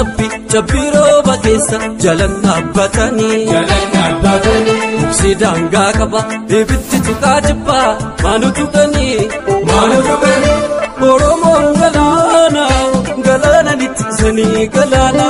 Cabbi cabbi rooba keessa jalan dhaabbatanii Muksi daangaa qaba ibiddi tuqaa jibbaa maanu tuqanii Oromoon galaana galaana littisanii galaana.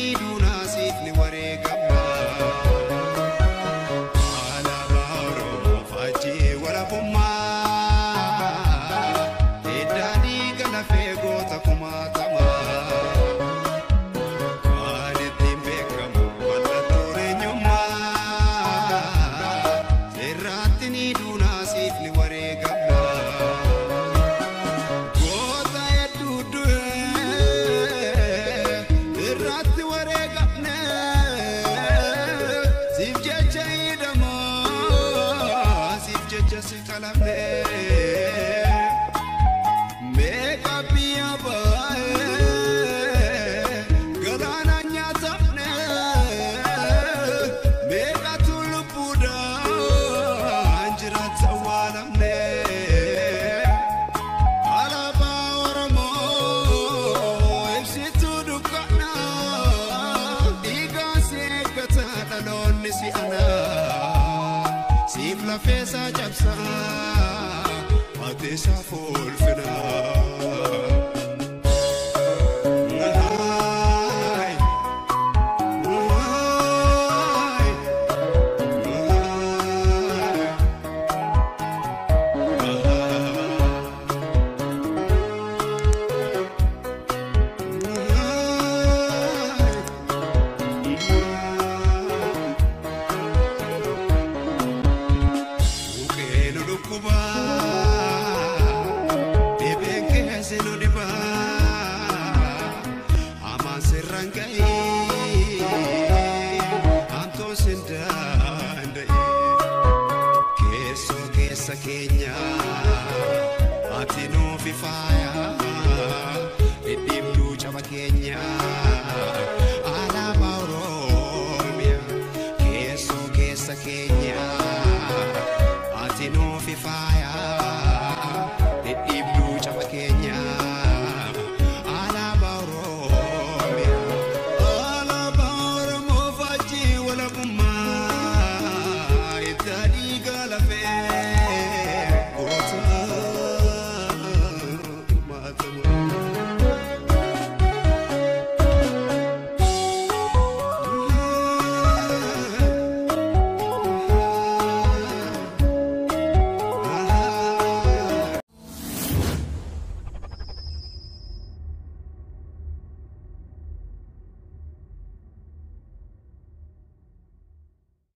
ni duunaa siif ni wareegamna. Alaabaa Oromoo faajjii walabummaa, hiddaa dhiiga lafee goota kumaatamaa. Kan ittiin beekamu mallattoon eenyummaa, irratti ni duunaa siif ni wareegamna. Goota hedduu du'e irratti wareegamne, siif jecha hidhamaa, siif jecha si qalamne. Meeqa biyya baay'ee galaana nyaatamne, meeqatu lubbuudhaan jiraata awwaalamne. Alaabaa Oromoo ibsituu dukkanaa, dhiigaan si eeggata dhaloonni si anaa. Siif lafeesaa cabsaa, ati isaaf ulfinaa. Haay, haay, haay. Buqqee nu dhukkubaa, dhibeen keessa nu dhibaa, hamaan sirraan ga'ee, hamtuun sin danda'e. Keessoo keessa keenya, ati nuuf ifaadha.